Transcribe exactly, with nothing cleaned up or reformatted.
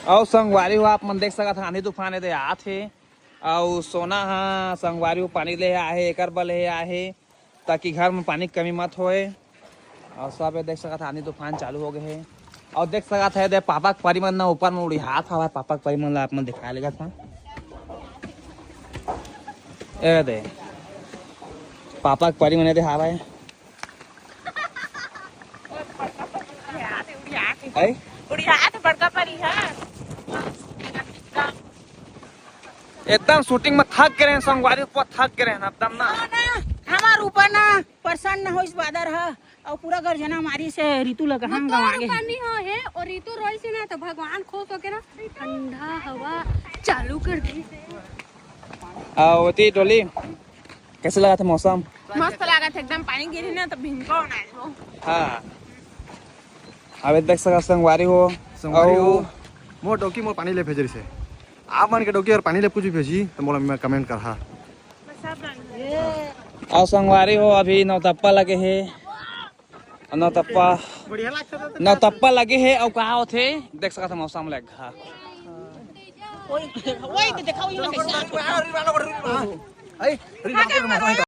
अउ संगवारी हो, आप मन देख सकत ह, आंधी तूफान एदे आत हे। अउ सोना ह संगवारी हो, पानी ले आहे, एकर बर ले आहे, ताकि घर में पानी के कमी मत होए। अउ सब ये देख सकत ह, आंधी तूफान चालू हो गए हे। अउ देख सकत ह, एदे पापा के परी मन न ऊपर में उड़िहात हवय। पापा के परी मन ला आप मन दिखाए लेगत ह। एदे पापा के परी मन एदे हवय। आई? उड़िया तो बड़का परी है। एकदम शूटिंग में थक गए हैं संगवारी, ऊपर थक गए हैं एकदम ना। ना, ना, हमार ऊपर ना प्रसन्न होइस बादर ह, अउ पूरा गर्जना मारिस हे, रितु लगा हम गवा गे। पानी हो हे और रितु रोइस ना तो भगवान खुश होके ना ठंडा हवा चालू कर दी। आ, ओती डोली, कैसे लागत हे मौसम? मस्त लागत हे एकदम, पानी गिरी ना तो भिंगो ना हो। हाँ, अब देख सका संगवारी हो। संगवारी हो, अउ मोर डौकी मोर पानी ले भेज रही से। आप मन के डौकी अगर पानी ले कुछ भी भेजी तो मोला मैं कमेंट करहा। अउ संगवारी हो, अभी नौतप्पा लगे हे। नौतप्पा, नौतप्पा लगे हे। अउ कहा होथे, देख सकत ह मौसम ले घा। ओए, ओए, तो देखा, ओए, कैसे आ चुका।